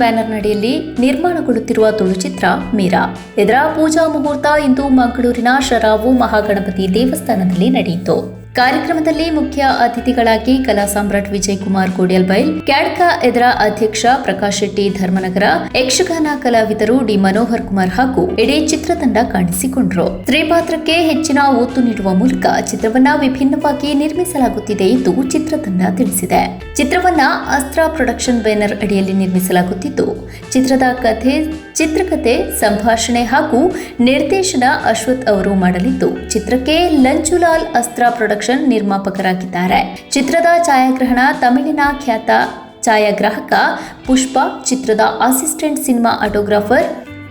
Banner ನಡಿಯಲ್ಲಿ ನಿರ್ಮಾಣಗೊಳ್ಳುತ್ತಿರುವ Tulu ಚಿತ್ರ ಮೀರಾ. ಇದರ ಪೂಜಾ ಮುಹೂರ್ತ ಇಂದು ಮಂಗಳೂರಿನ ಶರಾವು ಮಹಾಗಣಪತಿ ದೇವಸ್ಥಾನದಲ್ಲಿ ನಡೆಯಿತು. ಕಾರ್ಯಕ್ರಮದಲ್ಲಿ ಮುಖ್ಯ ಅತಿಥಿಗಳಾಗಿ ಕಲಾ ಸಾಮ್ರಾಟ್ ವಿಜಯ್ ಕುಮಾರ್ ಕೋಡಿಯಲ್ಬೈಲ್, ಕ್ಯಾಡ್ಕಾ ಇದರ ಅಧ್ಯಕ್ಷ ಪ್ರಕಾಶ್ ಶೆಟ್ಟಿ ಧರ್ಮನಗರ, ಯಕ್ಷಗಾನ ಕಲಾವಿದರು ಡಿ ಮನೋಹರ್ ಕುಮಾರ್ ಹಾಗೂ ಇಡೀ ಚಿತ್ರತಂಡ ಕಾಣಿಸಿಕೊಂಡರು. ಸ್ತ್ರೀ ಪಾತ್ರಕ್ಕೆ ಹೆಚ್ಚಿನ ಒತ್ತು ನೀಡುವ ಮೂಲಕ ಚಿತ್ರವನ್ನ ವಿಭಿನ್ನವಾಗಿ ನಿರ್ಮಿಸಲಾಗುತ್ತಿದೆ ಎಂದು ಚಿತ್ರತಂಡ ತಿಳಿಸಿದೆ. ಚಿತ್ರವನ್ನ ಅಸ್ತ್ರ ಪ್ರೊಡಕ್ಷನ್ ಬ್ಯಾನರ್ ಅಡಿಯಲ್ಲಿ ನಿರ್ಮಿಸಲಾಗುತ್ತಿದ್ದು, ಚಿತ್ರದ ಕಥೆ, ಚಿತ್ರಕಥೆ, ಸಂಭಾಷಣೆ ಹಾಗೂ ನಿರ್ದೇಶನ ಅಶ್ವಥ್ ಅವರು ಮಾಡಲಿದ್ದು, ಚಿತ್ರಕ್ಕೆ ಲಂಚುಲಾಲ್ ಅಸ್ತ್ರ ಪ್ರೊಡಕ್ಷನ್ ನಿರ್ಮಾಪಕರಾಗಿದ್ದಾರೆ. ಚಿತ್ರದ ಛಾಯಾಗ್ರಹಣ ತಮಿಳಿನ ಖ್ಯಾತ ಛಾಯಾಗ್ರಾಹಕ ಪುಷ್ಪ ಚಿತ್ರದ assistant cinema autographer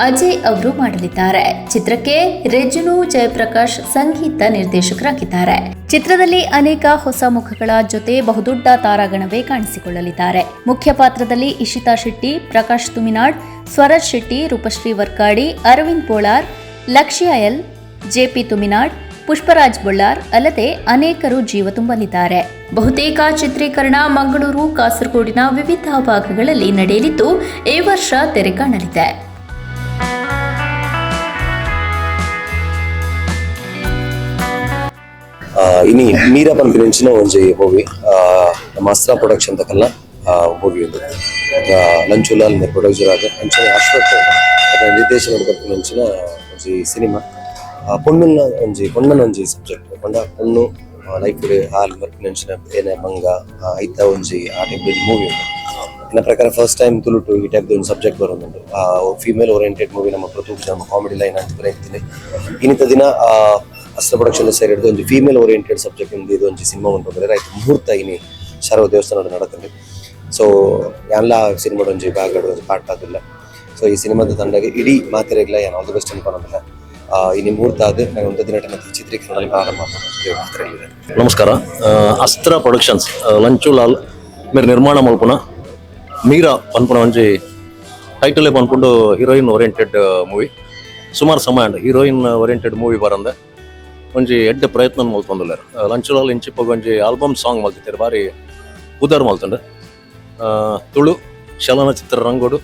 Ajay ಅವರು ಮಾಡಲಿದ್ದಾರೆ. ಚಿತ್ರಕ್ಕೆ ರೆಜುನು ಜಯಪ್ರಕಾಶ್ ಸಂಗೀತ ನಿರ್ದೇಶಕರಾಗಿದ್ದಾರೆ. ಚಿತ್ರದಲ್ಲಿ ಅನೇಕ ಹೊಸ ಮುಖಗಳ ಜೊತೆ ಬಹುದೊಡ್ಡ ತಾರಾಗಣವೇ ಕಾಣಿಸಿಕೊಳ್ಳಲಿದ್ದಾರೆ. ಮುಖ್ಯ ಪಾತ್ರದಲ್ಲಿ ಇಶಿತಾ ಶೆಟ್ಟಿ, ಪ್ರಕಾಶ್ ತುಮಿನಾಡ್, ಸ್ವರಾಜ್ ಶೆಟ್ಟಿ, ರೂಪಶ್ರೀ ವರ್ಕಾಡಿ, ಅರವಿಂದ್ ಬೋಳಾರ್, ಲಕ್ಷ್ಯ ಎಲ್, ಜೆಪಿ ತುಮಿನಾಡ್, ಪುಷ್ಪರಾಜ್ ಬೊಳ್ಳಾರ್ ಅಲ್ಲದೆ ಅನೇಕರು ಜೀವ ತುಂಬಲಿದ್ದಾರೆ. ಬಹುತೇಕ ಚಿತ್ರೀಕರಣ ಮಂಗಳೂರು, ಕಾಸರಗೋಡಿನ ವಿವಿಧ ಭಾಗಗಳಲ್ಲಿ ನಡೆಯಲಿದ್ದು, ಈ ವರ್ಷ ತೆರೆ ಕಾಣಲಿದೆ. ಇನಿ ಮೀರಾ ಪನ್ಪಿನಂಚಿನ ಒಂಜಿ ಮೂವಿ, ನಮ್ಮ ಅಸ್ತ್ರ ಪ್ರೊಡಕ್ಷನ್ ತಕಲ್ನ ಮೂವಿ ಉಂದು. ಲಂಚುಲಾಲ್ ಪ್ರೊಡ್ಯೂಸರ್ ಆದ್, ಅಂಚನೆ ಅಶ್ವಥ್ ಅದ ನಿರ್ದೇಶನ ಬರ್ಪಿನಂಚಿನ ಒಂಜಿ ಸಿನಿಮಾ. ಪೊಣ್ಣುನ ಒಂಜಿ, ಪೊಣ್ಣನ ಒಂಜಿ ಸಬ್ಜೆಕ್ಟ್ ಪಂಡ ಪೊಣ್ಣು ಲೈಫ್ ಹಾಲ್ ಬರ್ಪಿನಂಚಿನ ಬೇನೆ ಬಂಗ ಐತ ಒಂಜಿ ಆ ಟೈಪ್ ಒಂಜಿ ಮೂವಿ ಉಂಡು. ಎನ್ನ ಪ್ರಕಾರ ಫಸ್ಟ್ ಟೈಮ್ ತುಳುಟು ಈ ಟೈಪ್ ಒಂಜಿ ಸಬ್ಜೆಕ್ಟ್ ಬರೋದುಂಡು. Female oriented movie. ನಮ್ಮ ಪ್ರತೂಕ್ ನಮ್ಮ ಕಾಮಿಡಿ ಲೈನ್ ಅಂತ ಬರೀತೀನಿ. ಇನ್ನಿತ ದಿನ ಅಸ್ತ್ರ ಪ್ರೊಡಕ್ಷನ್ ಸೇರಿ ಹಿಡಿದು ಒಂಜಿ female oriented subject ಇಂದ ಇದು ಒಂಜಿ ಸಿನಿಮಾ ಉಂಟು. ರೈತ ಮುಹೂರ್ತ ಇನಿ ಶರವ ದೇವಸ್ಥಾನ ನಡತ್ಂಡ್. ಸೊ ಎಲ್ಲ ಸಿನಿಮಾ ಒಂಜಿ ಭಾಗಡ್ ಒಂಜಿ ಪಾರ್ಟ್ ಆದಿಲ್ಲ. ಸೊ ಈ ಸಿನಿಮಾದ ತಂಡಗೆ, ಇಡೀ ಮಾತೆರೆಗ್ಲ ಯಾನ್ all the best ಅನ್ಕೊಳೋದಿಲ್ಲ. ಇನಿ ಮುಹೂರ್ತ ಆದ್ ನಾನು ಒಂದು ದಿನ ಚಿತ್ರೀಕರಣ ಪ್ರಾರಂಭ ಮಾತ್ರ. ನಮಸ್ಕಾರ. ಅಸ್ತ್ರ ಪ್ರೊಡಕ್ಷನ್ಸ್, ಲಂಚುಲಾಲ್ ಮೇರ್ ನಿರ್ಮಾಣ ಮಲ್ಪುನ ಮೀರಾ ಪನ್ಪುನ ಒಂಜಿ ಟೈಟಲ್ ಪನ್ಪುಂಡು heroine oriented movie. ಸುಮಾರು ಸಮಯ and heroine oriented movie ಬರಂದೆ ಒಂಜಿ ಎಡ್ಡೆ ಪ್ರಯತ್ನ ಮಲ್ತೊಂದುಲ್ಲೆರ್. ಲಂಚುಲಾಲ್ ಇಂಚಿಪ್ಪಗ್ ಒಂಜಿ ಆಲ್ಬಮ್ ಸಾಂಗ್ ಮಲ್ತಿತ್ತೆರ್, ಬಾರಿ ಪುದರ್ ಮಲ್ತುಂಡು. ತುಳು ಚಲನಚಿತ್ರ ರಂಗೋಡು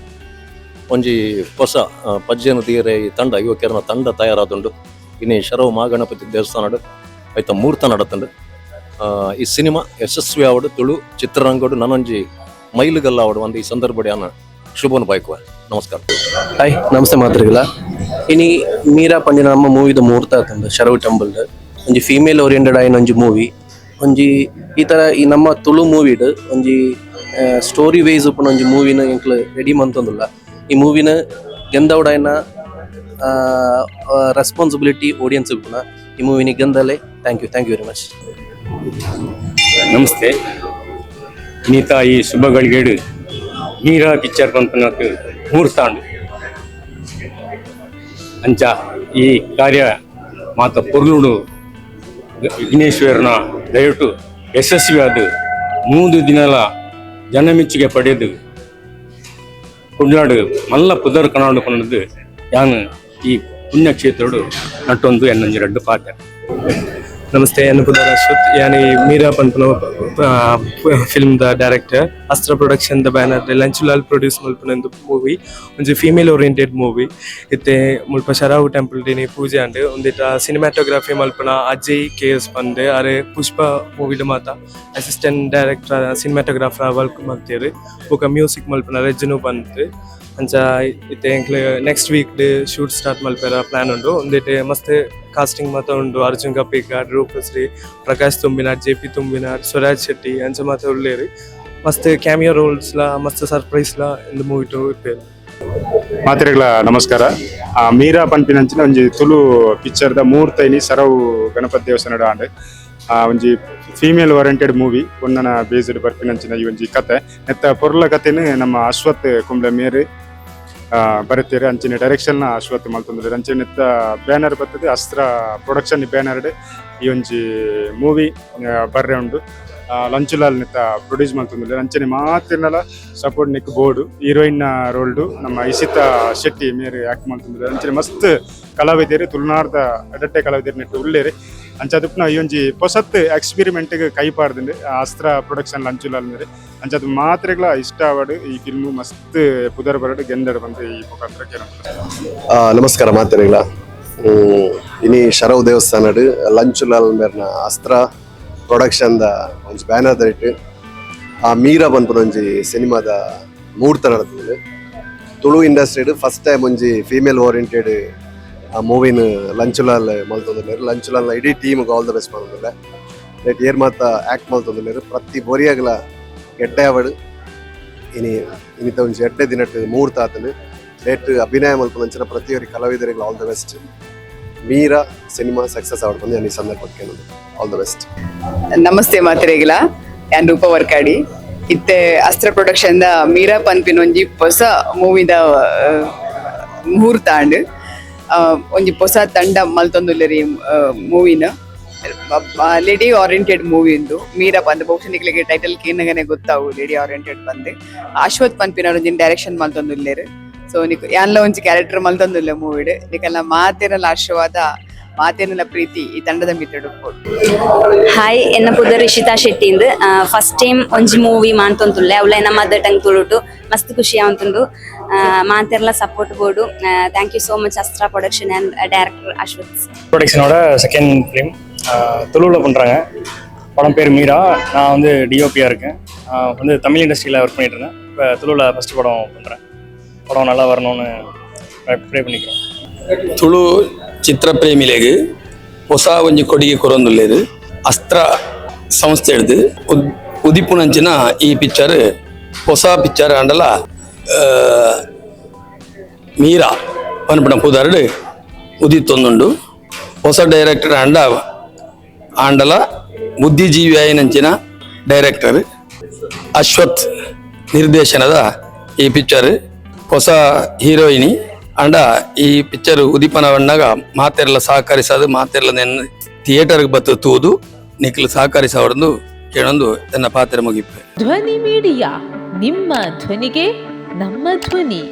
ಒಂಜಿ ಹೊಸ ಪಜ್ಜೆನು ದೀಯರೆ ಈ ತಂಡ, ಯುವಕರನ ತಂಡ ತಯಾರಾದುಂಡು. ಇನಿ ಶರವ್ ಮಹಾಗಣಪತಿ ದೇವಸ್ಥಾನಡ್ ಐತ ಮೂರ್ತ ನಡತುಂಡು. ಈ ಸಿನಿಮಾ ಯಶಸ್ವಿ ಆವಡು, ತುಳು ಚಿತ್ರರಂಗೋಡು ನನೊಂಜಿ ಮೈಲುಗಲ್ಲಾವಡು ಒಂದು ಈ ಸಂದರ್ಭಡ್ ಯಾನ್ ಶುಭನ್ ಬಯಕುವೆ. ನಮಸ್ಕಾರ. ಹಾಯ್, ನಮಸ್ತೆ ಮಾತ್ರಿಗಳ. ಇನಿ ಮೀರಾ ಪಂಡಿನ ನಮ್ಮ ಮೂವಿದ ಮುಹೂರ್ತ ಆತುಂಡು ಶರವ್ ಟೆಂಪಲ್. ಒಂಜಿ ಫೀಮೇಲ್ ಓರಿಯೆಂಟೆಡ್ ಆಯಿನ ಒಂಜಿ ಮೂವಿ. ಒಂಜಿ ಈ ತರ ಈ ನಮ್ಮ ತುಳು ಮೂವಿಡ್ ಒಂಜಿ ಸ್ಟೋರಿ ವೈಸ್ ಉಪ್ಪುನ ಒಂಜಿ ಮೂವಿನ ಎಂಕ್ಲು ರೆಡಿ ಮಂತೊಂದುಲ್ಲ. ಈ ಮೂವಿನ ಗೆಂದವಡಾಯಿನ ರೆಸ್ಪಾನ್ಸಿಬಿಲಿಟಿ ಆಡಿಯನ್ಸ್ ಉಪ್ಪುನ. ಈ ಮೂವಿನಿ ಗೆಂದಲೆ. Thank you, thank you very much. Namaste. Neeta ಈ ಶುಭಗಳಿಗೇಡು ಮೀರಾ ಪಿಕ್ಚರ್ ಪನ್ಪುನಕ್ ಮುಹೂರ್ತಾಂಡ್. ಅಂಚ ಈ ಕಾರ್ಯ ಮಾತ ಪೊರ್ಲುಡು ವಿಘ್ನೇಶ್ವರನ ದಯಟು ಯಶಸ್ವಿಯಾದ 3 ದಿನಲ ಜನಮೆಚ್ಚುಗೆ ಪಡೆದು ಕುಡ್ಲಾಡು ಮಲ್ಲ ಪುದರ್ ಕನಾಡು ಪನ್ನದು ಯಾನ್ ಈ ಪುಣ್ಯಕ್ಷೇತ್ರಡು ನಟ್ಟೊಂದು ಎನ್ನೊಂಜಿ ರಡ್ಡು ಪಾತೆ. ನಮಸ್ತೆ, ಅನುಪುದರ್ ಅಶ್ವಥ್. ಯಾನಿ ಮೀರಾ ಪನ್ಪುನ film the director. ಅಸ್ತ್ರ production the banner Lanchulal produce ಮಲ್ಪುನ movie. ಒಂಜಿ female oriented movie. ಇತ್ತೆ ಮುಲ್ಪ ಶರಾವು ಟೆಂಪಲ್ ಡಿನಿ ಪೂಜೆ ಅಂಡ್. ಒಂದಿಟ ಸಿನಿಮಾಟೋಗ್ರಫಿ ಮಲ್ಪುನ ಅಜಯ್ ಕೆ ಎಸ್ ಪಂದ್. ಅರೆ ಪುಷ್ಪ ಮೂವಿಡ್ ಮಾತ assistant director, cinematographer work ಮಲ್ತೇರು. ಬೊಕ ಮ್ಯೂಸಿಕ್ ಮಲ್ಪುನ ರೆಜ್ನು ಪಂದ್. ಅಂಚ ಇತ್ತೆ ಎಂಕ್ಲೆ next week shoot start ಮಲ್ಪೆರ plan ಉಂಡು. ಒಂದಿಟ್ ಮಸ್ತ್ ಕಾಸ್ಟಿಂಗ್ ಮಾತ ಉಂಡು. ಅರ್ಜುನ್ ಕಪ್ಪಿಕಾಡ್, ರೂಪಶ್ರೀ, ಪ್ರಕಾಶ್ ತುಂಬಿನಾಡ್, ಜೆ ಪಿ ತುಂಬಿನಾಡ್, ಸ್ವರಾಜ್ ಶೆಟ್ಟಿ ಅಂಚ ಮಾತ ಉಲ್ಲೇರು. ಮಸ್ತ್ ಕ್ಯಾಮಿಯೋ ರೋಲ್ಸ್ ಲಾ, ಮಸ್ತ್ ಸರ್ಪ್ರೈಸ್ ಲಾ ಇಂದು ಮೂವಿ ಟು ಇಪ್ಪೇರು. ಮಾತೆರೆಗ್ಲ ನಮಸ್ಕಾರ. ಮೀರಾ ಪನ್ಪಿನಂಚಿನ ಒಂಜಿ ತುಳು ಪಿಕ್ಚರ್ದ ಮುಹೂರ್ತ ಇನಿ ಸರವು ಗಣಪತಿ ದೇವಸ್ಥಾನಡ್ ಆಂಡ್. ಒಂಜಿ female oriented movie, ಪೊನ್ನನ based ಬರ್ಪಿನಂಚಿನ ಈ ಒಂಜಿ ಕತೆ. ನೆತ್ತ ಪೊರ್ಲ ಕತೆನ್ ನಮ್ಮ ಅಶ್ವಥ್ ಕುಂಬ್ಳೆ ಮೇರ್ ಬರೆತೇರು. ಅಂಚಿನ ಡೈರೆಕ್ಷನ್ ಅಶ್ವಥ್ ಮಲ್ತೊಂದುಲ್ಲೆರ್. ಅಂಚಿನ ನೆತ್ತ ಬ್ಯಾನರ್ ಬರ್ತದೆ, ಅಸ್ತ್ರ ಪ್ರೊಡಕ್ಷನ್ ಬ್ಯಾನರ್ ಈ ಒಂಜಿ ಮೂವಿ ಬರ್ರೆ ಉಂಡು. ಲಂಚುಲಾಲ್ ನೆತ್ತ ಪ್ರೊಡ್ಯೂಸ್ ಮಲ್ತೊಂದುಲ್ಲೆರ್. ಅಂಚನೆ ಮಾತೆರ್ನಲ ಸಪೋರ್ಟ್ ನೆಕ್ ಬೋಡು. ಹೀರೋಯಿನ್ ರೋಲ್ಡು ನಮ್ಮ ಇಶಿತಾ ಶೆಟ್ಟಿ ಮೇರ್ ಆಕ್ಟ್ ಮಲ್ತೊಂದುಲ್ಲೆರ್. ಅಂಚನೆ ಮಸ್ತ್ ಕಲಾವಿದೆರ್, ತುಳುನಾಡ್ದ ಎಡ್ಡೆ ಕಲಾವಿದೆರ್ ನೆಟ್ಟ್ ಉಲ್ಲೆರ್. ಅಂಚಾದುಪ್ಪುನ ಈ ಒಂಜಿ ಪೊಸತ್ ಎಕ್ಸ್ಪೆರಿಮೆಂಟ್ ಕೈ ಪಾಡ್ದುಂಡು ಅಸ್ತ್ರ ಪ್ರೊಡಕ್ಷನ್ ಲಂಚುಲಾಲ್ ಮೇರೆ. ಅಂಚಾದ್ ಮಾತ್ರೆಗ್ಲ ಇಷ್ಟ ಆವಡ್, ಈ ಫಿಲ್ಮ್ ಮಸ್ತ್ ಪುದರ್ ಬರಡ್, ಗೆಂದಡ್ ಪಂದ್ ಈ ಮುಖಾಂತರ ಕೇಳೊಂದು. ನಮಸ್ಕಾರ ಮಾತೆರೆಗ್ಲ. ಇನಿ ಶರವ್ ದೇವಸ್ಥಾನಡ್ ಲಂಚುಲಾಲ್ ಮೇರ್ನ ಅಸ್ತ್ರ ಪ್ರೊಡಕ್ಷನ್ ದ ಒಂಜಿ ಬ್ಯಾನರ್ ದೈಟ್ ಆ ಮೀರಾ ಪನ್ಪುನ ಒಂಜಿ ಸಿನಿಮಾದ ಮುಹೂರ್ತ ನಡತದೆ. ತುಳು ಇಂಡಸ್ಟ್ರಿಡ್ ಫಸ್ಟ್ ಟೈಮ್ ಒಂಜಿ ಫೀಮೇಲ್ ಓರಿಯೆಂಟೆಡ್ ಆ ಮೂವಿನ ಲಂಚುಲಾಲ್ ಮಲ್ತೊಂದುಲ್ಲೆರ್. ಲಂಚುಲಾಲ್ನ ಇಡೀ team all the best ಮಲ್ತೊಂದುಲ್ಲೆ. Rate ಏರ್ ಮಾತ ಆಕ್ಟ್ ಮಲ್ತೊಂದುಲ್ಲೆರ್, ಪ್ರತಿ ಬೊರಿಯಾಗ್ಲ ಎಡ್ಡೆ ಆವಡ್. ಇನಿ ಇನಿತ ಒಂಜಿ ಎಡ್ಡೆ ದಿನಟ್ ಮುಹೂರ್ತ ಆತುಂಡು. ಲೇಟ್ ಅಭಿನಯ ಮಲ್ಪುನಂಚಿನ ಪ್ರತಿಯೊರಿ ಕಲಾವಿದರಿಗೆ all the best. Meera cinema success ಆವಡ್ ಪಂದ್ ಈ ಸಂದರ್ಭಕ್ಕೆ all the best. ನಮಸ್ತೆ ಮಾತೆರೆಗ್ಲ. ಯಾನ್ ರೂಪ ವರ್ಕಾಡಿ. ಇತ್ತೆ ಅಸ್ತ್ರ ಪ್ರೊಡಕ್ಷನ್ ದ ಮೀರಾ ಪನ್ಪಿನ ಒಂಜಿ ಹೊಸ ಮೂವಿದ ಮುಹೂರ್ತ ಆಂಡ್. ಒಂಜಿ ಹೊಸ ತಂಡ ಮಲ್ತೊಂದುಲ್ಲೆರ್. ಮೂವಿನ lady oriented movie ಇಂದು ಮೀರಾ ಪಂದ್. ಬಹುಶಃ ನಿಕ್ಲೆಗ್ ಟೈಟಲ್ ಕೇನಗನೆ ಗೊತ್ತಾವು ಲೇಡಿ ಓರಿಯೆಂಟೆಡ್ ಪಂದ್. ಅಶ್ವಥ್ ಪನ್ಪಿನವ್ರು ಒಂಜಿ ಡೈರೆಕ್ಷನ್ ಮಲ್ತೊಂದುಲ್ಲೆರ್. ಸೊ ನಿಕ್ ಯಾನ್ಲ ಒಂಜಿ ಕ್ಯಾರೆಕ್ಟರ್ ಮಲ್ತೊಂದುಲ್ಲೆ ಮೂವಿಡ್. ನಿಕಲ್ನ ಮಾತೆರೆಲ ಆಶೀರ್ವಾದ, ಮಾತೆರೆನ ಪ್ರೀತಿ ಈ ತಂಡದ ಮಿತ್ತುಡು. ಹಾಯ್, ಎನ್ನ ಪುದರ್ ರಿಷಿತಾ ಶೆಟ್ಟಿ ಇಂದ್. ಫಸ್ಟ್ ಟೈಮ್ ಒಂಜಿ ಮೂವಿ ಮಾಂತೊಂತುಲ್ಲೆ, ಅವ್ಲ ಎನ್ನ ಮದರ್ ಟಂಗ್ ತುಳುಟು. ಮಸ್ತ್ ಖುಷಿ ಆವಂತುಂಡು. ಮಾಂತೆರ್ಲ ಸಪೋರ್ಟ್ ಬೋಡು. Thank you so much Astra Production and director Ashwath. ப்ரொடக்ஷனோட second film துளுவில் பண்ணுறாங்க. படம் பேர் மீரா. நான் வந்து டிஓபியாக இருக்கேன். நான் வந்து தமிழ் இண்டஸ்ட்ரியில் ஒர்க் பண்ணிட்டு இருந்தேன். இப்போ துளுவில் ஃபஸ்ட் படம் பண்ணுறேன். படம் நல்லா வரணும்னு ப்ரே பண்ணிக்கிறோம். ತುಳು ಚಿತ್ರಪ್ರೇಮಿಲೆಗ್ ಹೊಸ ಒಂಜಿ ಕೊಡುಗೆ ಕೊರೊಂದುಲ್ಲೆರ್. ಅಸ್ತ್ರ ಸಂಸ್ಥೆ ಹಿಡ್ದು ಉದಿಪುನಂಚಿನ ಈ ಪಿಕ್ಚರ್ ಹೊಸ ಪಿಕ್ಚರ್ ಆಂಡಲ ಮೀರಾ ಪನ್ಪಿನ ಪುದರ್ಡ್ ಉದಿತೊಂದುಂಡು. ಹೊಸ ಡೈರೆಕ್ಟರ್ ಆಂಡ ಆಂಡಲ ಬುದ್ಧಿಜೀವಿ ಆಯಿನಂಚಿನ ಡೈರೆಕ್ಟರ್ ಅಶ್ವಥ್ ನಿರ್ದೇಶನದ ಈ ಪಿಕ್ಚರ್. ಹೊಸ ಹೀರೋಯಿನಿ ಅಂಡ ಈ ಪಿಕ್ಚರ್ ಉದಿಪನ ಬಣ್ಣಗ ಮಾತೆರ್ಲ ಸಹಕರಿಸದು, ಮಾತೆರ್ಲ ಥಿಯೇಟರ್ಗೆ ಬತ್ತು ತೂದು ನಿಕ್ಲು ಸಹಕರಿಸವರಂದು ಕೇಳೊಂದು ತನ್ನ ಪಾತ್ರ ಮುಗಿಪೆ. ಧ್ವನಿ ಮೀಡಿಯಾ, ನಿಮ್ಮ ಧ್ವನಿಗೆ ನಮ್ಮ ಧ್ವನಿ.